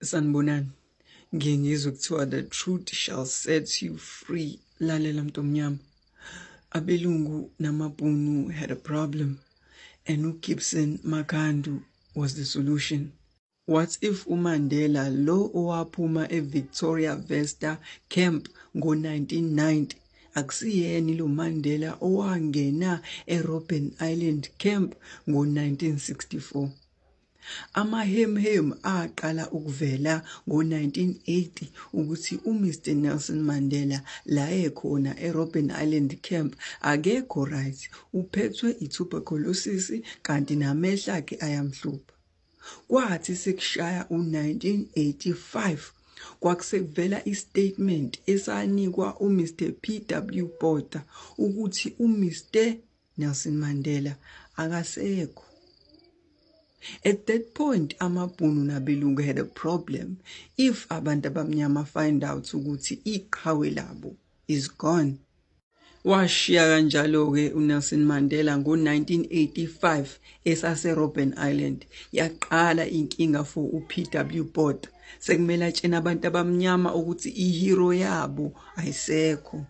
Sanibonani. Ngiye ngizwe kuthiwa the truth shall set you free. Lalela mntomnyama. Abelungu namabhunu had a problem and uGibson Makandu was the solution. What if uMandela lo owaphuma eVictoria Vesta Camp ngo-1990 akusiyena lo Mandela owangena eRobben Island Camp ngo-1964? Amahemuhemu aqala ukuvela ngo-1980 ukuthi uMr Nelson Mandela la ekhona eRobben Island Camp akekho right, uphethwe i-tuberculosis kanti namehlo akhe ayamhlupha. Kwathi sekushaya u-1985 kwakusekuvela i-statement esanikwa uMr P.W Botha ukuthi uMr Nelson Mandela akasekho. At that point amabhunu nabelungu had a problem if abantu abamnyama find out ukuthi iqhawe labo is gone. Washiya kanjalo-ke uNelson Mandela ngo-1985 esase-Robben Island. Yaqala inkinga for uP.W Botha. Sekumele atshene abantu abamnyama ukuthi i-hero yabo ayisekho.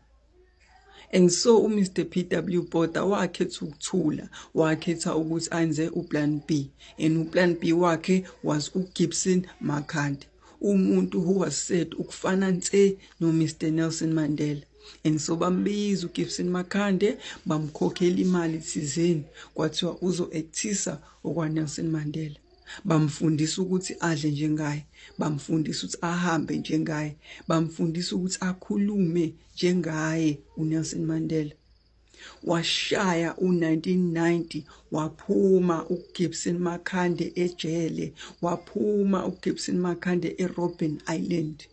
And so uMr P.W Botha wakhetha ukuthula, wakhetha ukuthi anze uPlan B. And uPlan B wakhe was uGibson Makhande, umuntu who was said ukufana nse noMr Nelson Mandela. And so bambiza uGibson Makhande, bamkhokhela imali thizeni, kwathiwa uzo-actisa okwaNelson Mandela. Bamfundisa ukuthi adle njengaye, bamfundisa ukuthi ahambe njengaye, bamfundisa ukuthi akhulume njengaye uNelson Mandela. Washaya u-1990 waphuma uGibson Makhande ejele, waphuma uGibson Makhande eRobben Island.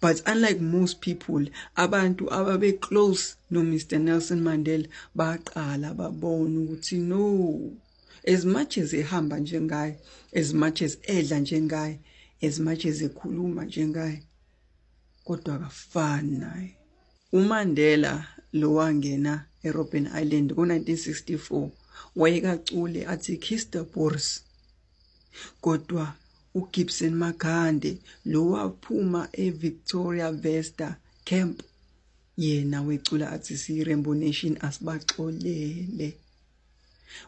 But unlike most people, abantu ababe close no Mr Nelson Mandela baqala babona ukuthi no, as much as ehamba njengaye, as much as edla njengaye, as much as ekhuluma njengaye, kodwa akafani naye. UMandela lo wangena eRobben Island ngo-1964 wayekacule athi kiss the Boers, kodwa uGibson Makhande lo waphuma eVictoria Vesta Camp yena wecula athi siyi-Rainbow Nation asibaxolele.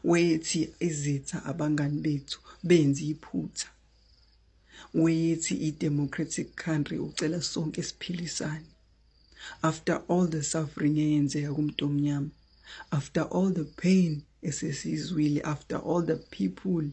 Wethi izitha abangani bethu benze iphutha. Wethi i-democratic country ucela sonke siphilisane. After all the suffering eyenzeka kumuntu omnyama, after all the pain esesizwile, after all the people